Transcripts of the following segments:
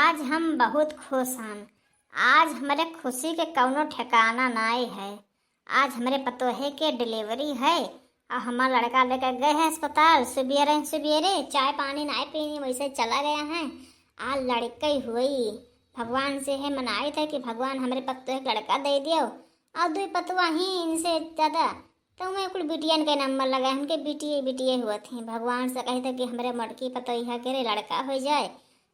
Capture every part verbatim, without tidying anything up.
आज हम बहुत खुश हन। आज हमरे खुशी के कउनो ठिकाना नाई है। आज हमरे पतोहे के delivery है और हमार लड़का लेके गए हैं अस्पताल। सुबेरे सुबेरे चाय पानी नाई पीनी, वैसे चला गया है। आज लड़के हुई। भगवान से है मनाइत है कि भगवान हमरे पतोहे के लड़का दे दियो। और दुई पतवा ही इनसे ज्यादा तो मैं कुल बिटियन के नंबर लगाए, उनके बिटिये बिटिये हुआ थी। भगवान से कही था कि हमरे मोटकी पतोहिया के रे लड़का हो जाए।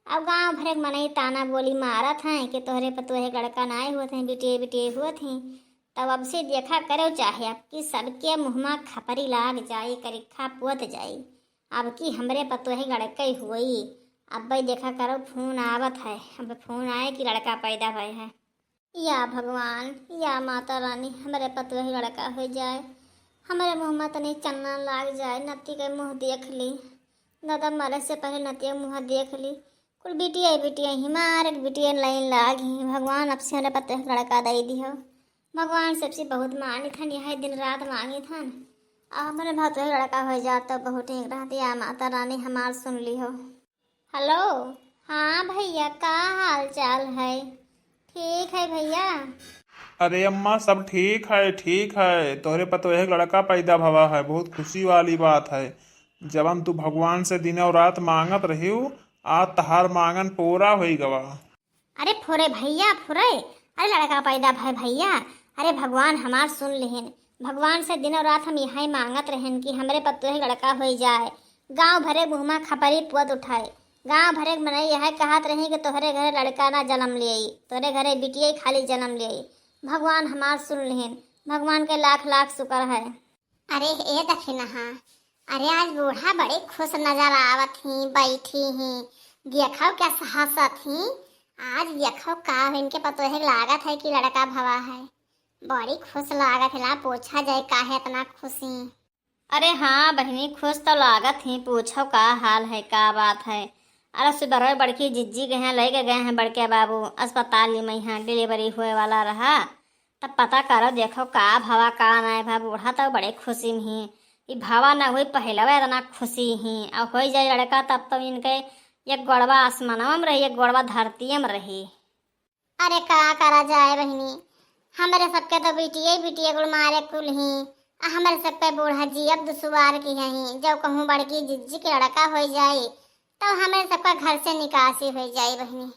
अब गांव भरे के मनई ताना बोली मारत हैं कि तोहरे पतोहे के लड़का नाई हुआ थे, बिटिये बिटिये हुआ थी। तब अब से देखा करो, चाहे आपकी सबके मुँह मा खपरी लाग जाए, करिखा पोत जाए। अब की हमरे पतोहे के लड़के हुई। अब भाई देखा करो, फोन आवत है, अब फोन आए कि लड़का पैदा भय है। या भगवान, या माता रानी, हमरे पतोहे के लड़का हो जाए, हमरे मुँह मा तनी चन्ना लाग जाए, नती के मुँह देख ली। दादा मरे से पहले नतिया मुँह देख ली। कुल बिटिया बिटिया ही, मारे के बिटिया लाइन लाग ही। भगवान अब से हमरे पतोहे के लड़का दे दिहो। भगवान सबसे बहुत मानित हन, यही दिन रात मांगित हन। अब हमरे पतोहे के लड़का हो जात तो बहुत ठीक रहत। या माता रानी हमार सुन लिहो। हेलो, हाँ भैया, का हाल चाल है? ठीक है भैया। अरे अम्मा, सब ठीक है, ठीक है। तोहरे पतोहे के लड़का पैदा भवा है, बहुत खुशी वाली बात है। जवन तू भगवान से दिनों रात मांगत रहियो, आज तहार मांगन पूरा होई गवा। अरे फुरे भैया, फुरे, अरे लड़का पैदा भय भैया। अरे भगवान हमार सुन लिहिन। भगवान से दिनों रात हम यही मांगत रहन कि हमरे पतोहे के लड़का होई जाए। गांव भरे मुँह मा खपरी पुअत उठाए। गांव भरे के मनई यह कहत रही कि तोहरे घरे लड़का ना जन्म लियई, तोहरे घरे बिटिये खाली जन्म लियई। भगवान हमार सुन लिहिन। भगवान के लाख लाख शुक्र है। अरे ए दखिनहा, अरे आज बूढ़ा बड़ी खुश नजर आवत ही, बैठी ही, देखो कैसे हंसत ही। आज देखो का इनके पतोहे के लागत है कि लड़का भवा है। बड़ी खुश लागत है, ला पूछा जाए काहे इतना खुशी। अरे हाँ बहिनी, खुश तो लागत ही, पूछो का हाल है, का बात है। अरे सुबह बड़की जिज्जी गए हैं, लेके गए हैं बड़के बाबू अस्पताल में, यहाँ delivery होए वाला रहा। तब पता करो, देखो का भवा का नाय भवा। बूढ़ा तो बड़े खुशी में ही, ई भवा ना हुई, पहलवा इतना खुशी ही, और होई जाए लड़का तब तो इनके एक गोड़वा आसमानवा में रही, एक गोड़वा धरती में रही। अरे का करा जाए बहिनी, हमरे सबके तो बिटिये बिटिये कुल मारे कुल ही, आ हमरे सबके बूढ़ा जी अब दुसवार की है ही, जब कहूँ बड़की जिज्जी के लड़का हो जाए तो हमरे सबका घर से निकासी हो जाए बहिनी।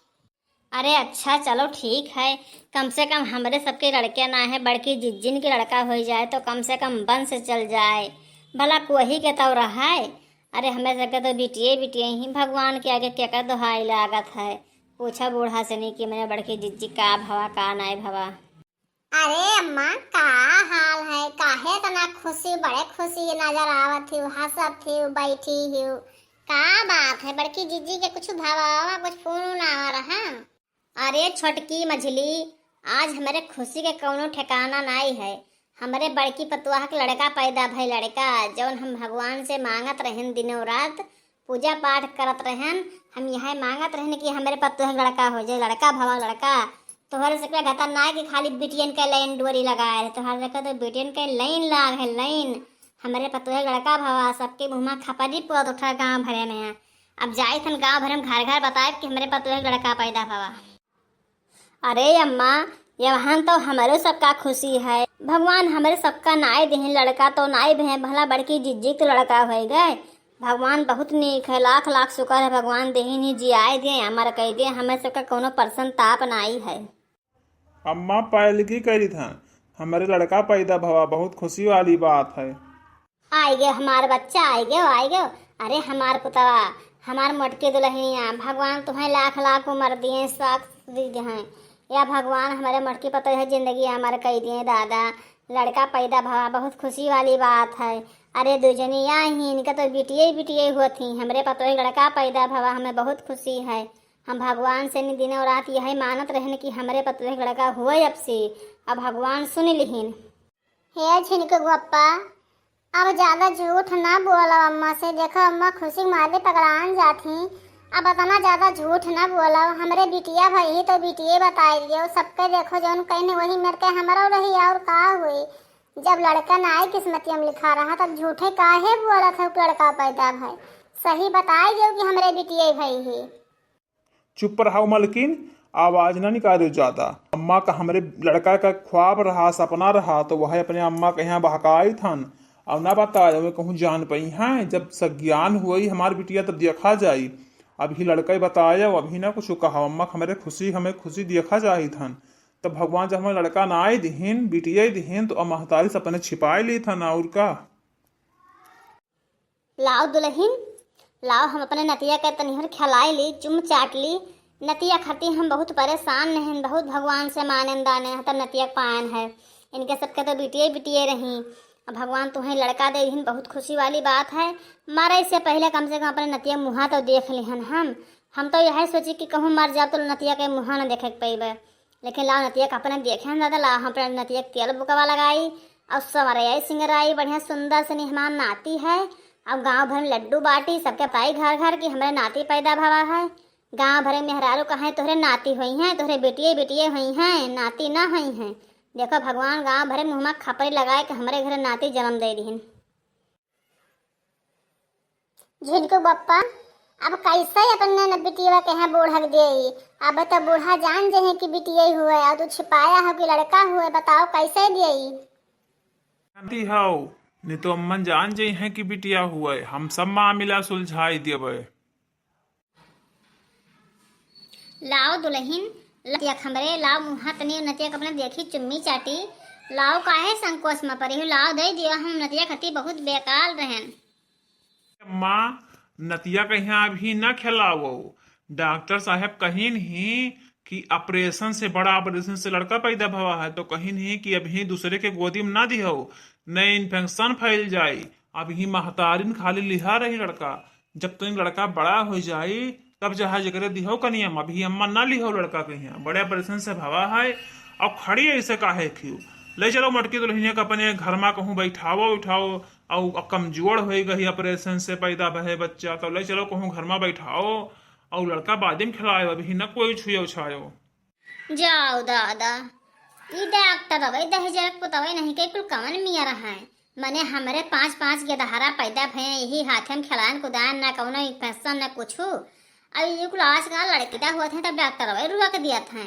अरे अच्छा, चलो ठीक है, कम से कम हमरे सबके लड़के ना है, बड़की जिज्जिन के लड़का हो जाए तो कम से कम वंश चल जाए, भला कोही के तो रहाए। अरे हमरे सबके तो बिटिये बिटिये ही, भगवान के आगे केकर दोहाई लागत है। पूछा बूढ़ा से नहीं कि मैंने बड़की जिज्जी का भवा का नाय भवा। अरे अम्मा, का हाल है? काहे इतना खुशी, बड़े खुशी नजर आवत ही, हंसत ही, बैठी ही? का बात है बड़की जिज्जी के, कुछ भवा, कुछ फोन उन आवा रहा? अरे छोटकी मझली, आज हमरे खुशी के कउनो ठिकाना नाई है। हमरे बड़की पतोह के लड़का पैदा भई, लड़का जउन हम भगवान से मांगत रहन दिनों रात, पूजा पाठ करत रहन। हम यह मांगत रहन कि हमरे पतोह के लड़का हो जाए, लड़का भवा लड़का। तोहरे सबके घता नाई कि खाली बिटियन के लाइन डोरी लगाए रहे, तोहरे सबके तो बिटियन के लाइन लाग है, लाइन। हमरे पतोह के लड़का भवा, सबके मुँह मा खपरी पुअत उठा गाँव भरे में। अब जाइत हन गाँव भरे में घर घर बताए कि हमरे पतोह के लड़का पैदा भवा। अरे अम्मा, यवहन तो हमरो सबका खुशी है। भगवान हमरे सबका नाई देहिन, लड़का तो नाई भे, भला बड़की जिज्जी के लड़का होई गए। भगवान बहुत नीक है, लाख लाख शुक्र है, भगवान देहिन ही जियाए दे, अमर कई दे, हमें सबका कउनो परसन ताप नाई है। अम्मा, पैलगी करी था, हमरे लड़का पैदा भवा, बहुत खुशी वाली बात है। आइ गयो हमार बच्चा, आइ गयो, आइ गयो। अरे हमार पुतवा, हमार मोटकी दुलहिनिया, भगवान तुम्हें लाख लाख उमर दिए, स्वास्थ्य दिए। या भगवान, हमरे मोटकी पतोह जिंदगी अमर कई दिए दादा। लड़का पैदा भवा, बहुत खुशी वाली बात है। अरे दुजनिया ही, इनका तो बिटिये बिटिये हुआ थी, हमरे पतोह लड़का पैदा भवा, हमें बहुत खुशी है। हम भगवान से नी दिनों रात यही मानत रहन कि हमरे पतोह लड़का हुए अब से। अब भगवान सुन लिहिन। हे झिनके गोप्पा, अब ज्यादा झूठ ना बोलो अम्मा से। देखो अम्मा खुशी के मारे पगलान जात ही। अब इतना ज्यादा झूठ ना बोलो। हमरे बिटिया भई ही तो बिटिये बताई दियो। सबके देखो जौन कहीं वही मेर के हमरो रही और का हुई। जब लड़का ना आए किस्मतिया में लिखा रहा तब झूठे काहे बोलत हो कि लड़का पैदा भई। सही बताई दियो कि हमरे बिटिये भई ही। चुप रहा मलकिन, आवाज ना निकालो ज्यादा। अम्मा का हमरे लड़का का ख्वाब रहा, सपना रहा, तो वह अपने अम्मा के यहाँ बहकाइत हन। अब ना बताए, ओमे कहूँ जान पइहैं, जब सज्ञान हुई हमार बिटिया तब देखा जाई। अभी लड़का ही बताए, अभी ना कुछ कहा। अम्मा का हमरे खुशी, हमें खुशी देखा जाइत हन। तब भगवान जब हमें लड़का ना आए दिहिन, बिटिया ही दिहिन, तो अब महतारी से अपने छिपाए ली था ना, और का। लाओ दुलहिन, लाओ हम अपने नतिया के तनिहर खिलाई ली, चुम चाट ली। नतिया खातिर हम बहुत परेशान रहन, बहुत भगवान से मानेन दाने, तब नतिया के पाएन है। इनके सबके तो बिटिये बिटिये रही। अब भगवान तुहें लड़का दे दिहिन, बहुत खुशी वाली बात है। मरे से पहले कम से कम अपने नतिया मुँहा तो देख लिहन हम। हम तो यही सोची कि कहूँ मर जाब तो नतिया के मुँहा न देखे के पइबे। लेकिन लाओ नतिया के अपने देखे हैं दादा, लाओ हम अपने नतिया के तेल बुकवा लगाई और संवराई सिंगराई, बढ़िया सुंदर से निहमान नाती है। और गाँव भर में लड्डू बाटी, सबके बताई घर घर कि हमरे नाती पैदा भवा है। गाँव भर में मेहरारू कहें तोहरे नाती होइहैं, तोहरे बेटिये बेटिये होइहैं, नाती ना होइहैं। देखो भगवान गाँव भर में मुँह में खपरी लगाए के हमरे घरे नाती जन्म दे दिहिन। झिनकू बप्पा, अब कैसे अपने न बिटिया के यहाँ बूढ़ा के देई? अब तो बूढ़ा जान जे हैं कि बिटिया ही हुए, और तू छिपाया हो कि लड़का हुए, बताओ कैसे देई? जानती हो, नहीं तो अम्मन जान जे हैं कि बिटिया हुए, हम सब मामला सुलझाई देबे। लाओ दुलहिन, नतिया के हमरे, लाओ मुँहा तनी नतिया के अपने देखी चुम्मी चाटी। लाओ काहे संकोच में परी हो, लाओ दे दियो, हम नतिया खती बहुत बेकार रहन। अम्मा, नतिया के यहाँ अभी न खिलाओ। डॉक्टर साहब कहिन ही कि ऑपरेशन से, बड़ा ऑपरेशन से लड़का पैदा भवा है, तो कहिन ही कि अभी दूसरे के गोदी में ना दिहो, नहीं इन्फेक्शन फैल जाई। अभी महतारिन खाली लिहा रही लड़का, जब तक लड़का बड़ा हो जाई, तब जहाँ जेकरे दिहो कनिया, अभी अम्मा ना लिहो लड़का के यहाँ, बड़े ऑपरेशन से भवा है। और खड़ी ऐसे काहे खियो? ले चलो मटकी दुलहिनिया के अपने घर में कहूँ बैठाओ उठाओ, और कमजोर हो गई ऑपरेशन से पैदा भए बच्चा, तो ले चलो कहूँ घर में बैठाओ, और लड़का बाद में खिलाओ, अभी न कोई छुयो छायो। जाओ दादा, ई डॉक्टर अबे दहेजर के पुतवे नहीं के कुल कवन मियर है। मने हमरे पाँच पाँच के दहारा पैदा भए, यही हाथे में खेलान कुदान, ना कौनो इन्फेक्शन ना कुछू। अब ये कुल आज का लड़किता हुआ थे तब डॉक्टर अबे रुआ के दिया था।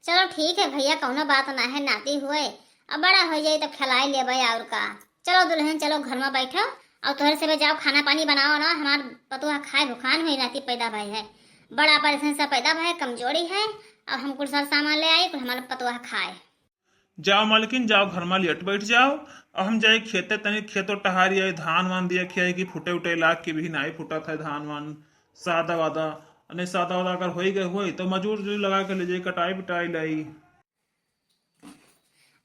चलो ठीक है भैया, कौनो बात ना है, नाती हुए, अब बड़ा हो जाई तब खिलाई लेबे और का। चलो दुलहिन, चलो घर में बैठो, और तोहरे सबे जाओ खाना पानी बनाओ ना, हमार पतोह खाए भुखान हुई, नाती पैदा भई है, बड़ा ऑपरेशन से पैदा भई, कमजोरी है, अब हम कुल सर सामान ले आई, कुल हमार पतोह खाए। जाओ मालकिन, जाओ घर में लेट बैठ जाओ, अब हम जाए खेते, तनी खेतो टहारी आई, धान वान दिया खियाई कि फुटे उटे लाग के भी नाई फुटत है धान वान, सादा वादा, अने सादा वादा अगर होई गए होई तो मजूर उजूर लगा के ले जाई, कटाई पिटाई लाई।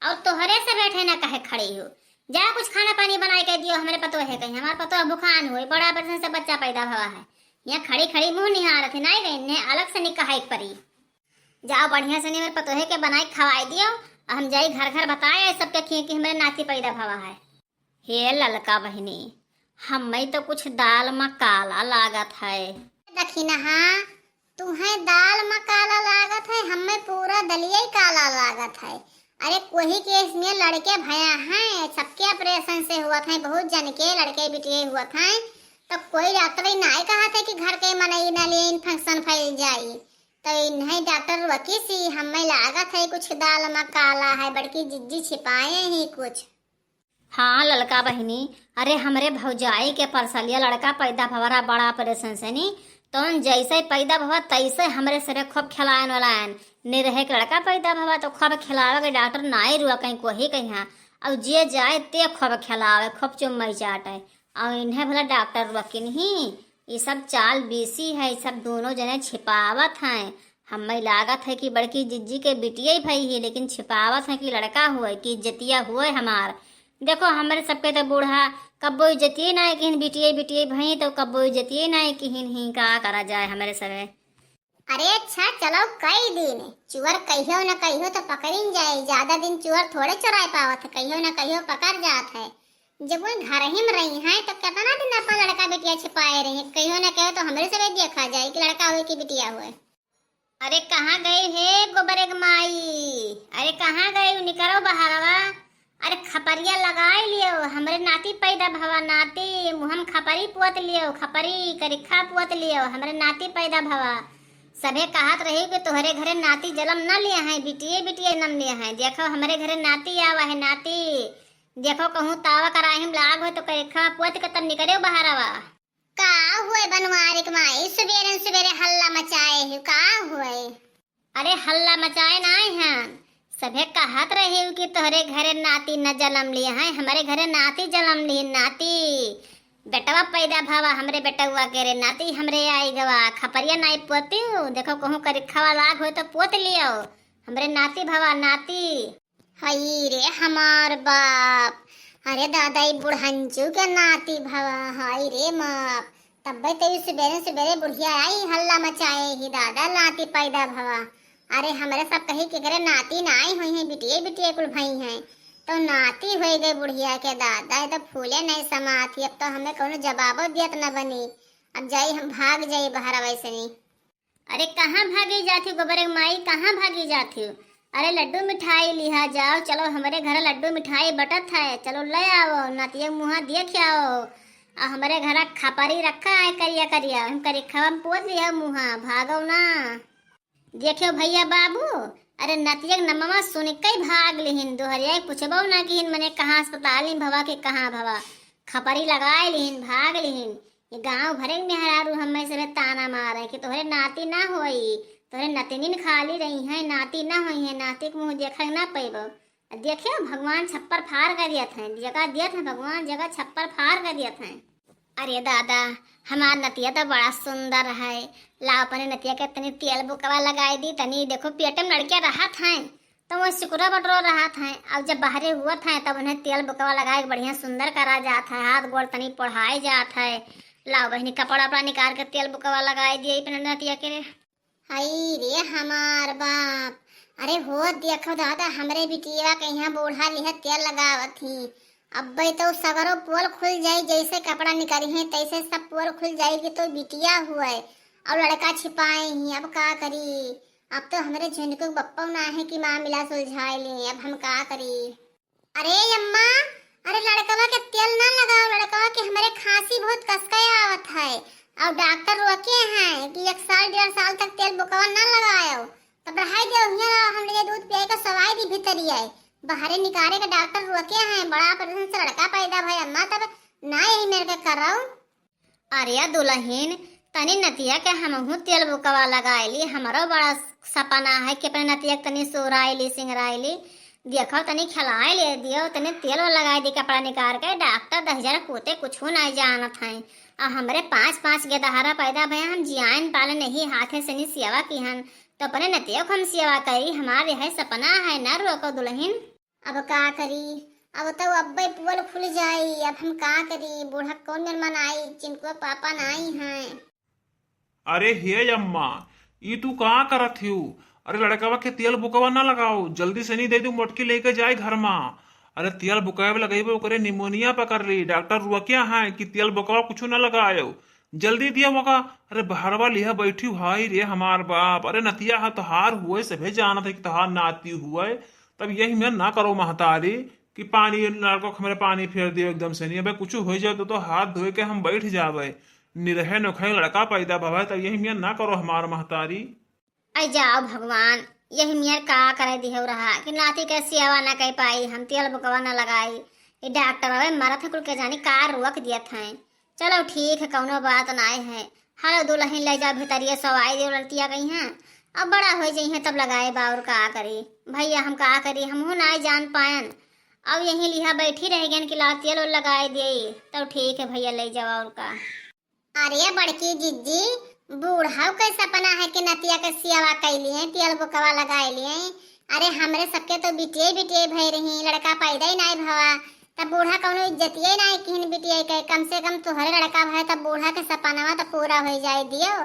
और तोहरे से बैठे ना कहे खड़ी हो, जा कुछ खाना पानी बनाए के दियो हमरे पतोहे कहीं, हमार पतोह भुखान हुए, बड़ा ऑपरेशन से बच्चा पैदा भवा है, यहाँ खड़ी खड़ी मुँह निहारत है, नाई गई ने अलग से निकाहे के परी। जाओ बढ़िया से नहीं मेरे पतोहे के बनाए के खवाए दियो, और हम जाई घर घर बताए सबके खिए कि हमरे नाती पैदा भवा है। हे ललका बहिनी, हम्मे तो कुछ दाल में काला लागत है। दखिनहा, तुहें दाल में काला लागत है, हम्मे पूरा दलिया ही काला लागत है। अरे कोही के इसमें लड़के भया हैं, सबके ऑपरेशन से हुआ था, बहुत जन के लड़के बिटिये हुआ था, तो कोई डॉक्टर ही नाई कहा था कि घर के मनई ना लिए इन्फेक्शन फैल जाई। तो इन्हें डॉक्टर वकीसी हम्मे लागत है कुछ दाल में काला है, बड़की जिज्जी छिपाए ही कुछ। हाँ ललका बहिनी, अरे हमरे भौजाई के परसलिया लड़का पैदा भवा रहा बड़ा ऑपरेशन से नी, तौन जैसे पैदा भवा तैसे हमरे सरे खूब खिलायन वलायन। निरहे के लड़का पैदा भवा तो खूब खिलावे के डॉक्टर नाई रुआ कहीं कोही कहीं, और जे जाए ते खूब खिलावे, खूब चुम्मई चाटे। और इन्हें भला डॉक्टर रुआ किन्हीं, ये सब चाल बीसी है, ये सब दोनों जने छिपावत हैं। हम्मे लागत है कि बड़की जिज्जी के बिटिये भई ही, लेकिन छिपावत है कि लड़का हुए, कि इज्जतिया हुए हमार। देखो, हमरे सबके तो बूढ़ा कब्बो इज्जतिये नाई किहिन, बिटिये बिटिये भई तो कब्बो इज्जतिये नाई किहिन ही, का करा जाए हमरे सरे। अरे अच्छा, चलो कई दिन चुअर कहियो न कहियो तो पकड़िन जाए, ज्यादा दिन चुअर थोड़े चुराए पावत है, कहियो न कहियो पकड़ जात है। जब वो घर ही में रही हैं तो कितना दिन अपन लड़का बिटिया छिपाए रही, कहियो न कहियो तो हमरे सरे देखा जाए कि लड़का हुए कि बिटिया हुए। अरे कहाँ गई हे गोबरे के माई? अरे कहाँ गई? निकरो बहरवा। अरे खपरिया लगाई लियो, हमरे नाती पैदा भवा, नाती मुँह में खपरी पुअत लियो, खपरी करिखा पुअत लियो, हमरे नाती पैदा भवा। सभे कहत रही कि तोहरे घरे नाती जलम न लिए हैं, बिटिये बिटिये जलम लिए हैं। देखो हमरे घरे नाती आवा है, नाती। देखो कहूँ तावा कराही में लाग हो तो करिखा पोत के तब निकरे बहरवा। का हुए बनवारी के माई, सुबेरे सुबेरे हल्ला मचाए हो, का हुए? अरे हल्ला मचाए नाई हन, सभे कहत रही कि तोहरे घरे नाती न जलम लिए हैं, हमरे घरे नाती जलम लिए, नाती। बेटवा पैदा भवा हमरे बेटवा के रे, नाती हमरे आई गवा, खपरिया नाई पोतियो, देखो कहूँ करिखवा लाग हो तो पोत लियो, हमरे नाती भवा, नाती। हई रे हमार बाप, अरे दादा, ई बुढ़ंचू के नाती भवा, हई रे माप। तब्बे तो ई सुबेरे सुबेरे बुढ़िया आई, हल्ला मचाए ही, दादा नाती पैदा भवा। अरे हमरे सब कही कि करे नाती नाई होई है, बिटिये बिटिये कुल भई हैं। तो नाती होई गई बुढ़िया के, दादा, ये तो फूले नहीं समात ही, अब तो हमें कौनो जवाबो दियत न बनी। अब जाई हम भाग जाई बाहर वैसनी। अरे कहाँ भागी जात हो गोबरे के माई, कहाँ भागी जात हो? अरे लड्डू मिठाई लिहा जाओ, चलो हमरे घर लड्डू मिठाई बटत है, चलो ले आओ, नातिया के मुँहा देख आओ। आ हमरे घर खपरी रखा है करिया करिया, हम करिखवा में पोत लिहा मुँहा, भागो ना। देखियो भैया बाबू, अरे नतिया के नमवा सुन के ही भाग लिहिन, दोहरिया के पूछबो ना किहिन, मने कहाँ अस्पताल में भवा के कहाँ भवा, खपरी लगाए लिहिन, भाग लिहिन। ये गाँव भरे के मेहरारू हमें से ताना मारे कि तोहरे नाती ना होई, तोहरे नतिनिन खाली रही हैं, नाती ना होई है, नाती के मुँह देखे ना पैबो। आ देखियो भगवान छप्पर फार कर दियत हैं, जगह दियत हैं भगवान, जगह छप्पर फार कर दियत हैं। अरे दादा, हमार नतिया तो बड़ा सुंदर है। लाओ अपने नतिया के तनी तेल बुकवा लगाई दी, तनी देखो पेट में लड़किया रहत हैं, तो वो सिकुरा बटरो रहत हैं। अब जब बाहरे हुअत हैं, तब उन्हें तेल बुकवा लगाए के बढ़िया सुंदर करा जात है, हाथ गोड़ तनी पोढ़ाए जात है। लाओ बहिनी, कपड़ा उपड़ा निकाल के तेल बुकवा लगाई दिए अपने नतिया के। हई रे हमार बाप, अरे हो देखो दादा, हमरे बिटिया के यहाँ बूढ़ा लिहे तेल लगावत ही। अब्बे तो सगरो पोल खुल जाई, जैसे कपड़ा निकरी है तैसे सब पोल खुल जाई कि तो बिटिया हुए और लड़का छिपाए ही। अब का करी? अब तो हमरे झुनकू के बप्पो ना है कि मामला सुलझाए ली, अब हम का करी? अरे अम्मा, अरे लड़कवा के तेल ना लगाओ, लड़कवा के हमरे खांसी बहुत कसके आवत है और डॉक्टर रोके हैं कि एक साल डेढ़ साल तक तेल बुकवा ना लगाओ। तब रहाई दे, हियां रहो, हम ले दूध पियाई का सवाई दी भीतरिया। बाहरे निकारे के डॉक्टर रोके हैं, बड़ा ऑपरेशन से लड़का पैदा भय अम्मा, तब ना यही मेरे के करो। अरे दुलहिन, तनी नतिया के हमहू तेल बुकवा लगाइली। हमरो बड़ा सपना है कि अपने नतिया के तनी सुहराइली, सिंगराइली। देखो, तनी खिलाए ले दियो, तनी तेल लगाए दी, कपड़ा निकाल के। डॉक्टर दस हजार कोते कुछू नाई जानत हैं। आ हमरे पाँच पाँच गेदहरा पैदा भया, हम जियान पालन नहीं हाथे से नहीं सेवा किहन, तो अपने नतिया को हम सेवा करी। हमारे है सपना है, ना रोको दुलहिन। अब का करी, अब तो अब्बे पोल खुल जाई, अब हम का करी, बूढ़ा कौन मेर मनाई, जिनको पापा नाई हैं। अरे हे अम्मा, ई तू का करत हिउ? अरे लड़कवा के तेल बुकवा ना लगाओ, जल्दी से नहीं दे दू मोटकी लेके जाए घर मा। अरे तेल बुकवा लगेबे ओकरे निमोनिया पकड़ ली, डॉक्टर रुआ क्या है कि तेल बुकवा कुछ ना लगाओ। जल्दी दिया मौका। अरे बहरवा लिहा बैठी, हाय रे हमार बाप, अरे नतिया हा तोहार हुए, सभे जानत है कि तोहार नाती हुए। तब यही में ना करो महतारी कि पानी नलको हमरे पानी फेर दियो एकदम से नहीं। अबे कुछ हो जाए तो, तो हाथ धोए के हम बैठ जावे। निरहे नोखे लड़का पैदा भवे, तब यही में ना करो हमार महतारी। ऐ जाओ भगवान, यही मियर का करे दिहो रहा कि नाती के सेवा ना कर पाई, हम तेल बुकवा ना लगाई। ये डॉक्टर अबे मरत है कुल के जानी का रोक दियत हैं। चलो ठीक है, कौनो बात नाय है। हलो दुलहिन ले जाओ भीतरिया सवाई दियो लड़तिया गई हैं। अब बड़ा हो जाई हैं तब लगाए बा और का करी। भैया हम का करी, हमहू नाय जान पायन। अब यहीं लिहा बैठी रह गयन कि लाओ तेल ओल लगाए दिए। तब ठीक है भैया ले जाओ और का। अरे बड़की जिज्जी, बूढ़ाऊ के सपना है कि नतिया के सियावा कैली है, तेल बुकवा लगाए लिए। अरे हमरे सबके तो बिटिये बिटिये भय रही, लड़का पैदा ही नाय भवा। तब बूढ़ा कौनो इज्जतिये नाय किहिन बिटिये के, कम से कम तोहरे लड़का भय तब बूढ़ा के सपनावा तो पूरा हो जाए दियो।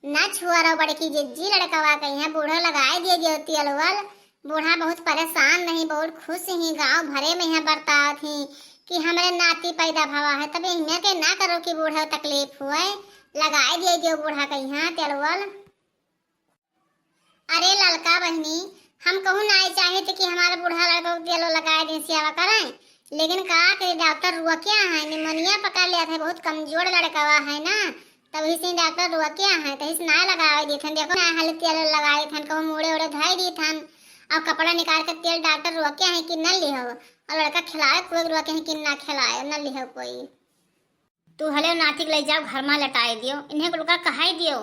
ना छुआ रहो बड़की जिज्जी, लड़कवा के यहाँ बूढ़ो लगाए दिए दियो तेल उल। बूढ़ा बहुत परेशान रही, बहुत खुश ही, गांव भरे में यहाँ बरतात ही कि हमरे नाती पैदा भवा है। तब इनमें के ना करो कि बूढ़ा तकलीफ हुए, लगाए दिए दियो बूढ़ा के यहाँ तेल उल। अरे ललका बहिनी, हम कहूँ नाय चाहित कि हमारे बूढ़ा लड़का को तेल उल लगाए दिन सेवा करें, लेकिन का करी डॉक्टर रुआ क्या है, निमोनिया पकड़ लिया था, बहुत कमजोर लड़कवा है ना, तब ही से डॉक्टर रोके हैं, तब ही से ना लगावे देत हन। देखो ना, हाल तेल लगावे देत हन, कहूँ मुड़े उड़े धोई देत हन, और कपड़ा निकाल के तेल डॉक्टर रोके हैं कि न लिहो, और लड़का खिलावे कोई रोके हैं कि ना खिलाए, न लिहो कोई। तू हले नाती के ले जाओ, घर में लटाए दियो, इन्हें कुल का कहाई दियो।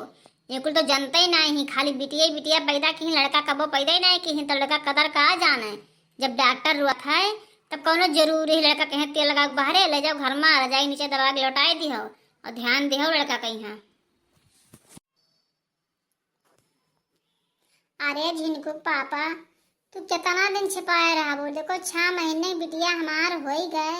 ये कुल तो जनते ही नहीं, खाली बिटिया बिटिया पैदा की, लड़का कबो पैदा ही नहीं की, तो लड़का कदर का जाने। जब डॉक्टर रोत है, तब कौनो जरूरी है लड़का कहीं तेल लगा के बाहरे ले जाओ, घर में रजाई नीचे दबा के लौटाए दिहो और ध्यान दिहो लड़का कहीं। अरे झिनकू पापा, तू कितना दिन छिपाए रहबो? देखो, छह महीने बिटिया हमार होई गए,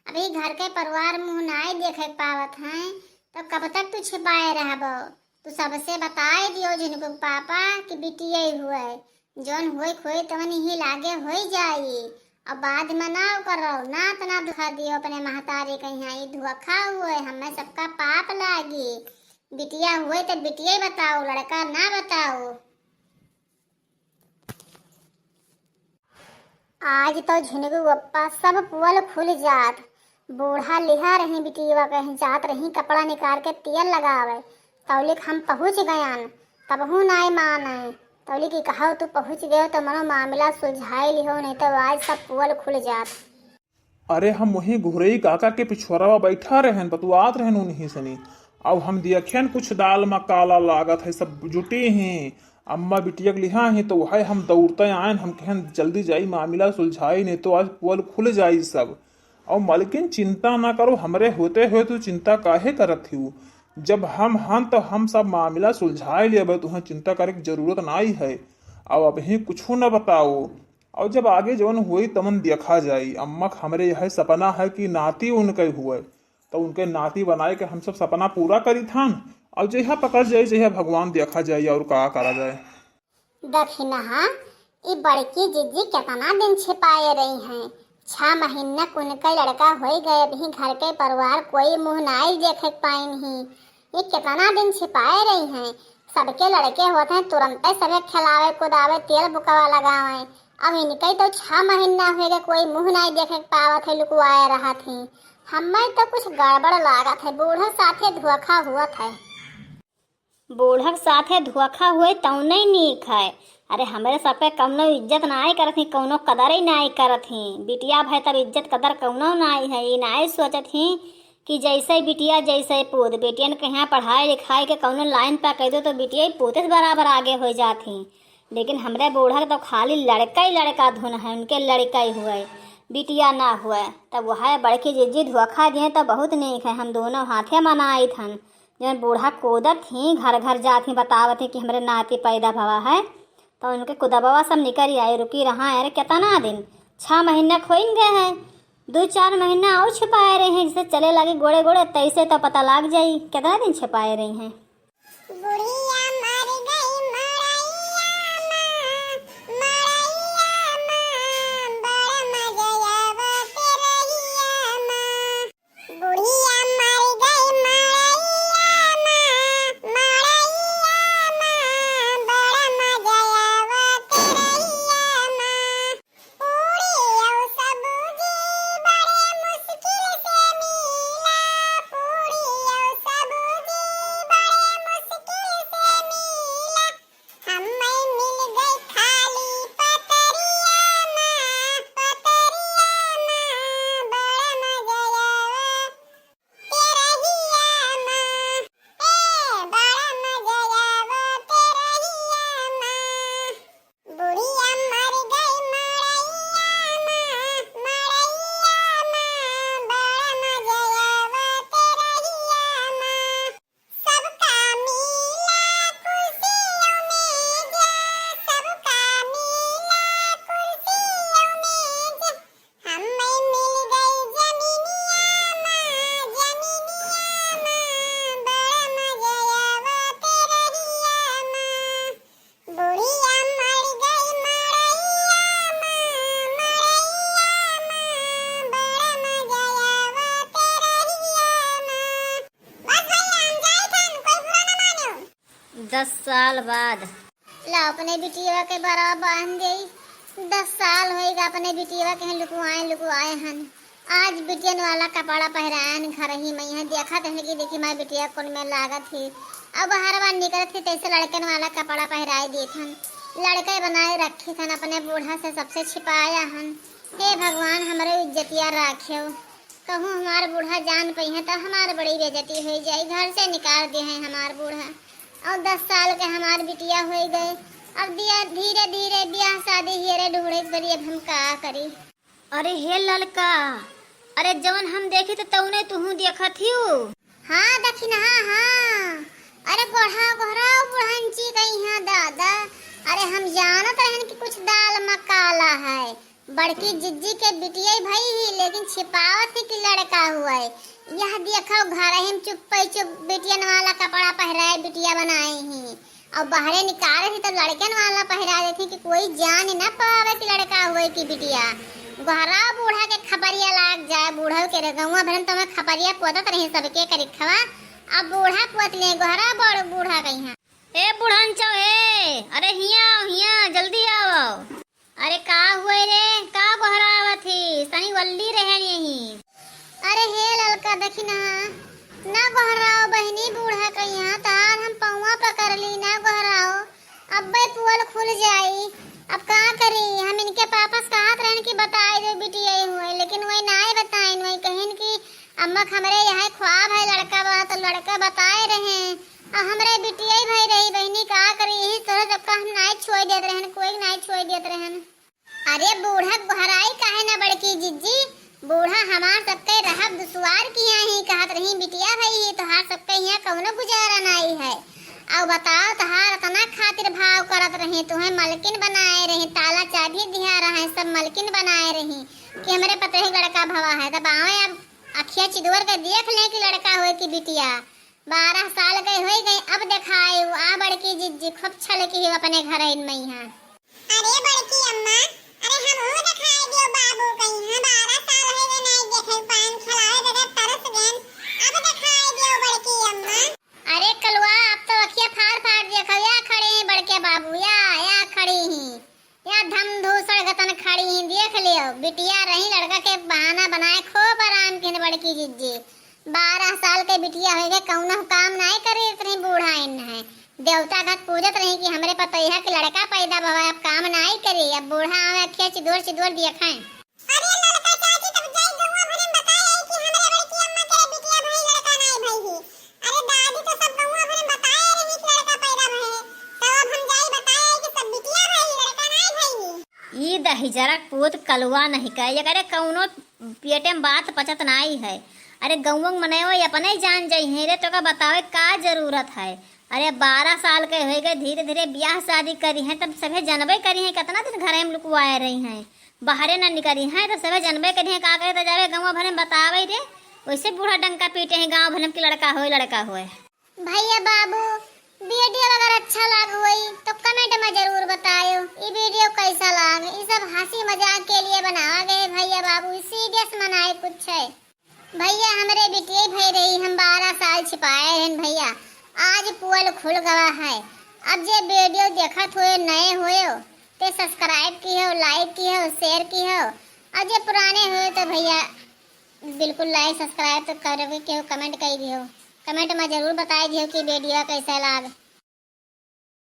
अभी घर के परिवार मुँह नाई देखे पावत हैं, तो कब तक तू छिपाए रहबो? तू सबसे बताए दियो झिनकू पापा कि बिटिया ही हुए, जौन होई खोई तवन ही लागे होई जाई। अब बाद में ना करो, ना इतना धोखा दियो अपने महतारी के यहाँ, ई धोखा हुए, हमें सबका पाप लागी। बिटिया हुए तो बिटिया ही बताओ, लड़का ना बताओ। आज तो झिनकू बप्पा सब पोल खुल जात। बूढ़ा लिहा रही बिटिया कहीं जात रही कपड़ा निकाल के तेल लगावे। तौलिक हम पहुँच गयन, तबहू नाय माने। तौलिक की कहो तू पहुँच गयो तो मनो मामला सुलझाई लिहो, नहीं तो आज सब पोल खुल जात। अरे हम वहीं घुरई काका के पिछुआरवा बैठा रहन, बतुआत रहन उन्हीं सनी। अब हम दियखियन कुछ दाल में काला लागत है, सब जुटी ही। अम्मा बिटिया के लिहा ही तो वह हम दौड़ते आयन, हम कहन जल्दी जाई मामला सुलझाई, नहीं तो आज पोल खुल जाई सब। और मलकिन चिंता ना करो, हमरे होते हुए तू चिंता काहे करत ही? जब हम हन तो हम सब मामला सुलझाई लेबे, तुहें चिंता करे के जरूरत नाई है। अब अबहीं कुछ न बताओ, और जब आगे जवन होई तवन देखा जाई। अम्मा के हमरे यह सपना है कि नाती उनके हुए, तो उनके नाती बनाए के हम सब सपना पूरा करी थान। और जहिया पकड़ जाई, जहिया भगवान देखा जाई और का करा जाए। दखिनहा, ई बड़की जिज्जी कितना दिन छिपाए रही हैं। छह महीना कुन के लड़का होई गए, अभी घर के परिवार कोई मुँह नाई देखे पाइन ही। ये कितना दिन छिपाए रही हैं। सबके लड़के होत हैं, तुरंते सभे खिलावे, कुदावे, तेल बुकवा लगावे। अब इनके तो छह महीना हुए गए, कोई मुँह नाई देखे के पावत है, लुकुआए रहत ही। हमें तो कुछ गड़बड़ लागत है, बूढ़ा साथे धोखा हुअत है। बूढ़क साथे धोखा हुए तौने नीक है। अरे हमरे सबके कौनो इज्जत नाई करत ही, कौनो कदर ही नाई करत ही। बिटिया भय तब इज्जत कदर कौनो नाई है, ई नाई सोचत ही कि जैसे बिटिया जैसे पूत, बेटियन के यहाँ पढ़ाई लिखाई के कौनो लाइन पे कह दो तो बिटिया ही पूते से बराबर आगे हो जात ही। लेकिन हमरे बूढ़ा के तो खाली लड़का ही लड़का धुन है, उनके लड़का ही हुए, बिटिया ना हुए। तब वह बड़की जिज्जी धोखा दिए तो बहुत नीक है, हम दोनों हाथे मनाइत हन। जौन बूढ़ा कूदत ही, घर घर जात ही, बतावत ही कि हमरे नाती पैदा भवा है, तो उनके कुदबवा सब निकल आए, रुकी रहा है। अरे कितना दिन, छह महीना खोइन गए है, दो चार महीना और छिपाए रहे हैं, जैसे चले लगे गोड़े गोड़े, तैसे तो पता लाग जाई कितना दिन छिपाए रही हैं। बुढ़िया मर गई मड़ैया माँ, मड़ैया माँ, बड़ मजा आवत रहिया माँ। बुढ़िया मर गई मड़ैया माँ, मड़ैया माँ, बड़ मजा आवत रहिया माँ। पूरी और सब्जी बड़े मुश्किल से मिला, पूरी और सब्जी बड़े मुश्किल से मिला। हमें मिल गई खाली पतरिया माँ, पतरिया माँ, बड़ मजा आवत रहिया माँ, ए, बड़ मजा आवत रहिया माँ। बुढ़िया मर गई मड़ैया माँ, मड़ैया माँ, बड़ मजा आवत रहिया माँ। सबका मिला कुर्सी और मेज, सबका मिला कुर्सी और मेज। हमें मिल गई जमीनिया माँ, जमीनिया माँ, बड़ मजा आवत रहिया माँ। बुढ़िया मर गई मड़ैया माँ, मड़ैया माँ, बड़ मजा आवत रहिया माँ। बस भैया, हम जाइत हन, कोई बुरा ना मानो। दस साल बाद। ला, अपने बिटिया के बड़ा बांध देई। दस साल होइगा अपने बिटिया के लुकुआए, लुकुआए हन। आज बिटियन वाला कपड़ा पहिरायन घर ही मइहाँ, देखत हन कि देखी हमार बिटिया कौन में लागत ही। अब बहरवा निकलत ही तैसे लड़कन वाला कपड़ा पहिराए देत हन। लड़के बनाए रखे हन, अपने बूढ़ा से सबसे छिपाया हन। हे भगवान, हमरे इज्जतिया राख्यो। कहूँ हमार बूढ़ा जान पइहें त हमार बड़ी बेइज्जती होइ जाई, घर से निकाल दिहें हमार बूढ़ा। और दस साल के हमार बिटिया होइ गए। अब दिया धीरे धीरे ब्याह शादी हियरे ढूंढे बरी, अब हम का करी? अरे हे ललका, अरे जवन हम देखी त तौने तुहू देखत हिउ। हाँ दखिनहा, हाँ। अरे गोढ़ा गोहराव बुढ़ंची कइहाँ दादा। अरे हम जानत रहन कि कुछ दाल में काला है। बड़की जिज्जी के बिटिया भई ही, लेकिन छिपावत ही कि लड़का हुआ है। यह देखो घर ही में चुप्पे चुप बिटियन वाला कपड़ा पहिराए बिटिया बनाए ही। और बहरे निकाले ही तो लड़कन वाला पहिरा देती कि कोई जान न पावे कि लड़का हुए कि बिटिया। गोहराव बूढ़ा के खपरिया लाग जाए, बूढ़ा के रे गौवा भरन तो मैं खपरिया पोतत रही सबके करिखवा। अब बूढ़ा पोत ले, गोहराव बड़ बूढ़ा कइहाँ। ए बुढ़ंचो, ए, अरे हियाँ आओ, हियाँ, जल्दी आओ, आओ। अरे का हुए रे, का गोहरावत ही? सही वल्ली रहे यही। अरे हे ललका, देखी ना, ना गोहराओ बहिनी, बूढ़ा कइहाँ, तहार हम पौवा पकड़ ली, ना गोहराओ। अब्बे पुअल खुल जाई। अब का करी, हम इनके पापा से कहत रहन कि बताए दो बिटिया हुए, लेकिन वही नाय बताइन, वही कहिन कि अम्मा, हमरे यहाँ ख्वाब है लड़का बा, तो लड़का बताए रहे। अब हमरे बिटिया भई रही बहिनी, का करी, यही तरह सबका हम नाय छोड़ देत रहन, कोई नाय छोड़ देत रहन। अरे बूढ़ा गोहराई काहे ना बड़की जिज्जी, बूढ़ा हमार सबके रहब दुश्वार किया ही, कहत रही बिटिया भई ही, तोहार सबके यहाँ कौनो गुजारा नाई है। अब बताओ, तोहार इतना खातिर भाव करत रही, तुहें मलकिन बनाए रही, ताला चाबी दिया रहे, सब मलकिन बनाए रही कि हमरे पतोह लड़का भवा है, तब आवे अब अखिया चिदवर के देख ले कि लड़का होए कि बिटिया। बारह साल के होई गई, अब देखाए उ आ बड़की जिज्जी खूब छलकी ही अपने घर इन मइहाँ। अरे बड़की अम्मा, अरे हमहू देखाए दियो बाबू कइहाँ, बारह साल होई गए नाई देखे, पान खिलावे बगैर तरस गए, अब देखाए दियो बड़की अम्मा। अरे कलुआ, अब तो अखिया फाड़ फाड़ देखो, या खड़े हैं बड़के बाबू, या, या खड़ी ही। या धमधूसड़ गतन खड़ी ही, देख लियो, बिटिया रही, लड़का के बहाना बनाए खूब आराम किन बड़की जिज्जी। बारह साल के बिटिया होइगे, कौनो काम नाई करे, इतनी बूढ़ा इन है। देवता गत पूजत रही कि हमरे पतोहिया के लड़का पैदा भवा, अब काम नाई करी, अब बूढ़ा आवे, अखिया चिदोर चिदोर देखे। अरे ललका चाची, तब जाई गौवा भरे में बताए आई कि हमरे बड़की अम्मा के बिटिया भई, लड़का नाई भई ही। अरे दादी तो सब गौवा भरे में बताए रही कि लड़का पैदा भई है, तो अब हम जाई बताए आई कि सब बिटिया भई, लड़का नाई भई ही। ई दहिजरक पूत कलुआ नहीं कहे, एकरे कौनो पेटे में बात पचत नाई है। अरे गौवा में मनई अपने जान जाई है रे, तोका बतावे का जरूरत है? अरे बारह साल के होई गए, धीरे धीरे ब्याह शादी करी है, तब सभे जनबे करी है, कितना दिन घरे में लुकवाए रही हैं। बाहरे ना निकरी हैं, तो सभे जनबे करी हैं, का करे, तो जावे गौवा भरे में बतावे रे। वैसे बूढ़ा डंका पीटे हैं गाँव भरे में कि लड़का होए, लड़का होए। भैया बाबू, वीडियो अगर अच्छा लाग होई, तो comment में जरूर बतायो, ई वीडियो कैसा लाग। ई सब हंसी मजाक के लिए बनावा गए भैया बाबू, ई serious मनाए कुछ है। भैया, हमरे बिटिया भई रही, हम बारह साल छिपाए रहन भैया, आज पोल खुल गवा है। अब जे वीडियो देखत होए, नए होयो, ते subscribe किहो, like किहो, share किहो, और जे पुराने होए तो भैया बिल्कुल like subscribe तो करके किहो, comment कई दिहो, comment में जरूर बताई दिहो कि वीडियो कैसा लाग।